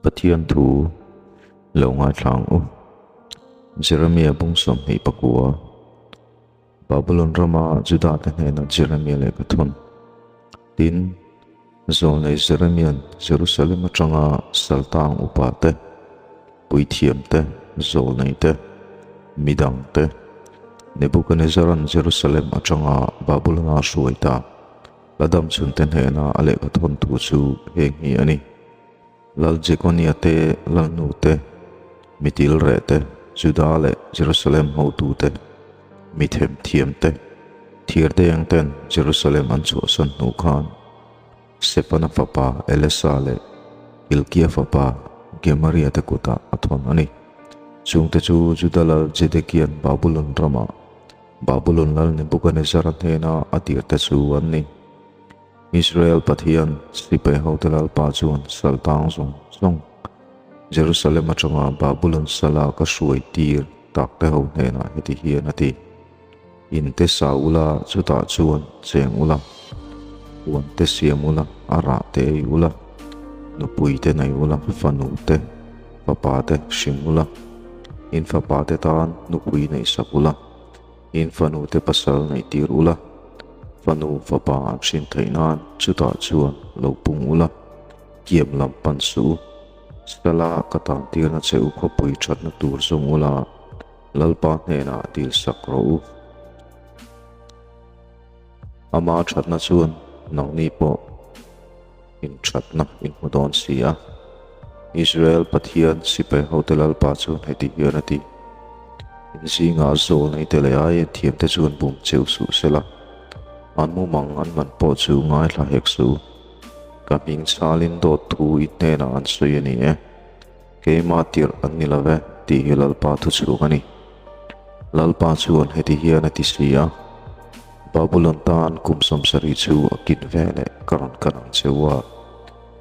Pathian thu lo ngaithla ang u. Jeremia bung 29, Babulon rama Judate hnena Jeremia lehkha thawn. Tin, zawlnei Jeremia'n Jerusalem atanga saltang upa te, puithiam te, zawlnei te, midang te, Nebukanezzara'n Jerusalem atanga Babulona hruai ta la dam chhunte hnena a lehkha thawn thu chu heng hi a ni. Lal Jekonia te, Lalnu te, mitil reh te, Juda leh Jerusalem hotu te, mi themthiam te, thirdeng ten Jerusalem an chhuahsan hnu khan Sefana fapa Elesa leh Hilkia fapa Gemaria te kutah a thawn a ni. Chungte chu Juda lal Zedekia'n Babulon ramah Babulon lal Nebukanezzara hnena a tirte chu an ni. Israel Pathian sipai hote Lalpa chuan sal tang zawng zawng Jerusalem atanga Babulon sala ka hruai tir tak te ho hnenah heti hian a ti, In te sa ula, chutah chuan cheng ula, huan te siam ula, a rah te ei ula, nupui te nei ula, fanu te, fapa te hrim ula, in fapa te tan nupui neih sak ula, In fanu te pasal neih tir ula, fanu fapa an hrin theih nan chutah chuan lo pung ula, kiam lam pan suh u. Sala ka tan tirna che u khawpui thatna tur zawng ula, Lalpa hnenah dil sak rawh u. Ama thatna chuan nangni pawh inthatna in hmu dawn si a. Israel Pathian sipai hote Lalpa chuan heti hian a ti, In zingah zawlnei te leh ai thiamte chuan bum cheu suh sela, an mumang an man pawh chu ngaithla hek suh u. Ka hming chhalin dawt thu i hnenah an sawi a ni e. Keimah tirh an ni lo ve, tih hi Lalpa thuchhung a ni. Lalpa chuan heti hian a ti si a, Babulon tan kum 70 chu a kin veleh ka rawn kan ang che u a,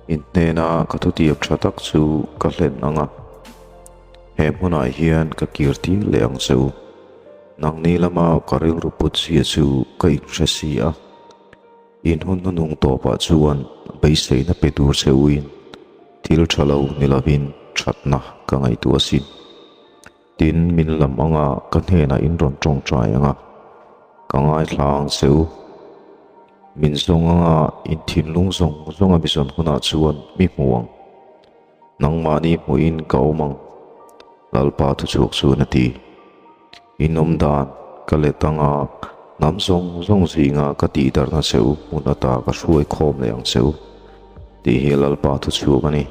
in hnena ka thutiam tha tak chu ka hlen ang a, he hmunah hian ka kir tir leh ang che u. Nangni lama ka rilru put zia chu ka inhre si a. In hun hnunung tawpah chuan beiseina pe tur che uin thil tha lo ni lovin thatna ka ngaihtuah asin. Tin, min lam anga ka hnenah in rawn tawngtai anga ka ngaithla ang che u. Min zawng anga in thinlung zawng zawnga mi zawn hunah chuan mi hmu ang. Nangmahni hmuhin ka awm ang, Lalpa thuchhuak chuan a ti. In awm dan ka let anga hnam zawng zawng zinga ka tihdarhna che u hmun ata ka hruai khawm leh ang che u, tih hi Lalpa thuchhuak a ni.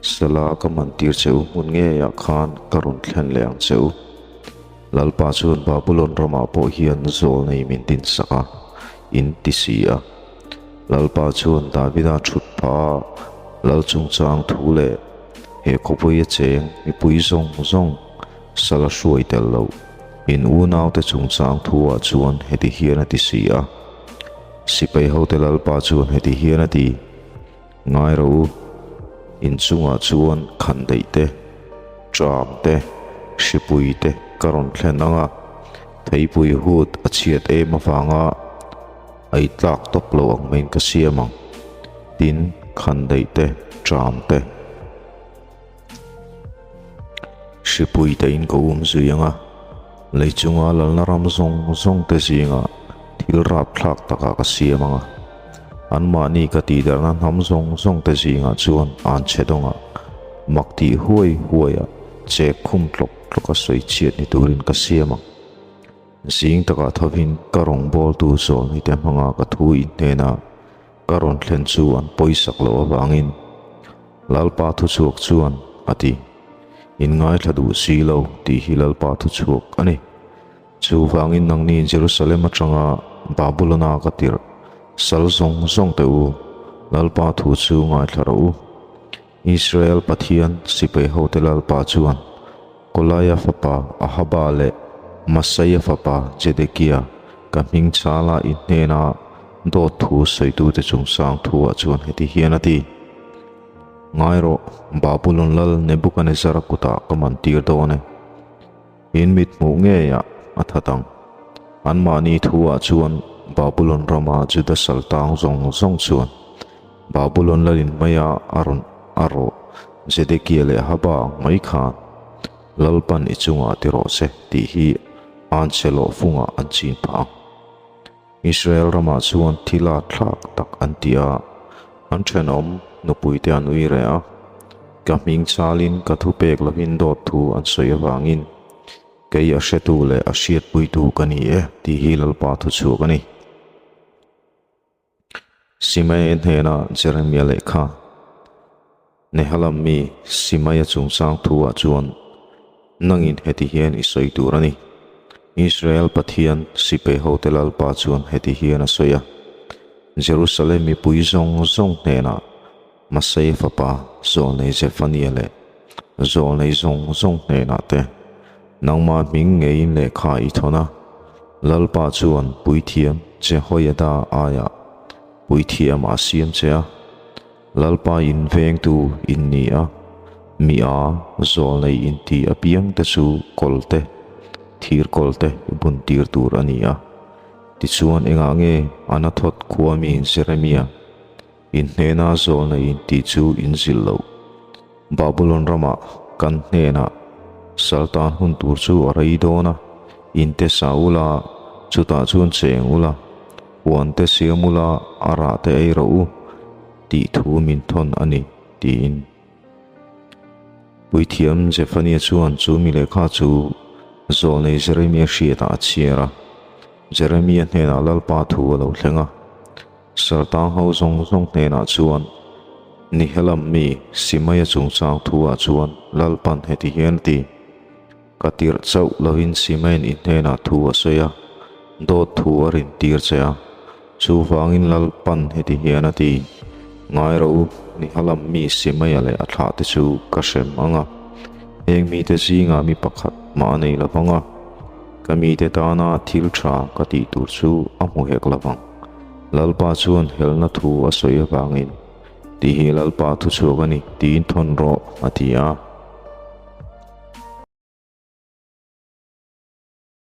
Sala ka man tir che u hmun ngeiah khan ka rawn thlen leh ang che u. Lalpa chuan Babulon ramah pawh hian zawl nei min dinsak a, in ti si a. Lalpa chuan Davida thut phah a, Lal chungchang thu leh he khawpui a cheng mipui zawng zawng sal a hruai tel loh. In unaute chungchang thuah chuan heti hian a ti si a. Sipai hote Lalpa chuan heti hian a ti, Ngai rawh u, in chungah chuan khandaih te, ṭam te, hripui te ka rawn thlen ang a, theipui hut a chhiat em avanga ei tlak tawp lo ang maiin ka siam ang. Tin, khandaih te, ṭam te. Hripui te in ka um zui ang a, lei chunga lalna ram zawng zawng te zingah thil rapthlak takah ka siam ang a, anmahni ka tihdarhna hnam zawng zawng te zingah chuan an che dawngah mak tih huai huaia che khum tlawk tlawka sawi chhiat ni turin ka siam ang. Zing takah thovin ka rawngbawltu zawlni te hmanga ka thu inhnenah Ka rawn thlen chu an pawisak loh avangin Lalpa thuchhuak chuan a ti. In ngaithla duh si lo tih hi Lalpa thuchhuak a ni. Chuvangin nangni Jerusalem atanga Babulona ka tirh sal zawng zawng teh u, Lalpa thu chu ngaithla rawh u. Israel Pathian sipai hote Lalpa chuan Kolaia fapa Ahaba leh Masaia fapa Zedekia ka hming chala i hnena dawt thu sawitute chungchang thuah chuan heti hian a ti, Ngai rawh, Babulon lal Nebukanezzara kutah ka man tir dawn e. In mit hmuh ngeiah a that ang. Anmahni thuah chuan Babulon rama Juda sal tang zawng zawng chuan Babulon lalin maia a rawn a rawh. Zedekia leh Ahaba ang mai khan Lalpan i chungah ti rawh se tih hi anchhe lawhfungah an chin phah ang. Israel ramah chuan thil a thlak tak an ti a, an thenawm nupuite an ui reh a, ka hming chalin ka thupek lovin dawt thu an sawi avangin kei a hretu leh a hriatpuitu ka ni e tih hi Lalpa thuchhuak a ni. Simaia hnena Jeremia lehkha, Nehalam mi Simaia chungchang thuah chuan nangin heti hian i sawi tur a ni. Israel Pathian sipai hote Lalpa chuan heti hian a sawi a, Jerusalem mipui zawng zawng hnenah Maseia fapa Zawlnei Zefania leh Zawlnei zawng zawng hnenah te nangmah hming ngeiin lehkha i thawn a, Lalpa chuan puithiam Jehoiada aiah puithiam a siam che a, Lalpa in vengtu in ni a, mi a Zawlnei inti apiangte chu kawlte, thir kawlte i buntir tur a ni a. Tichuan engah nge Anathoth khua mi Jeremia, In hnena zawlna in tih chu in zilh loh. Babulon ramah kan hnenah sal tan hun tur chu a rei dawn a, in te sa ula, chutah chuan cheng ula, huan te siam ula, a rah te ei rawh u tih thu min thawn a ni, tiin. Puithiam Zephaniah chuan chu mi lehkha chu zawlnei Jeremia hriatah a chhiar a, Jeremia hnenah Lalpa thu a lo thleng a. Sartang ho zawng zawng hnenah chuan, Ni helam mi Simaia chungchang thuah chuan Lalpan heti hian a ti, Ka tirh chauh lovin Simai'n i hnenah thu a sawi a, dawt thu a rintir che a. Chuvangin Lalpan heti hian a ti, Ngai rawh u, ni helam mi Simaia leh a thlahte chu ka hrem ang a, heng mite zingah mi pakhat mah a nei lo vang a, ka mite tana thil tha ka tih tur chu a hmu hek lo vang. Lalpa chuan helna thu a sawi avangin, Tih hi Lalpa thuchhuak a ni, tiin thawn rawh, a ti a.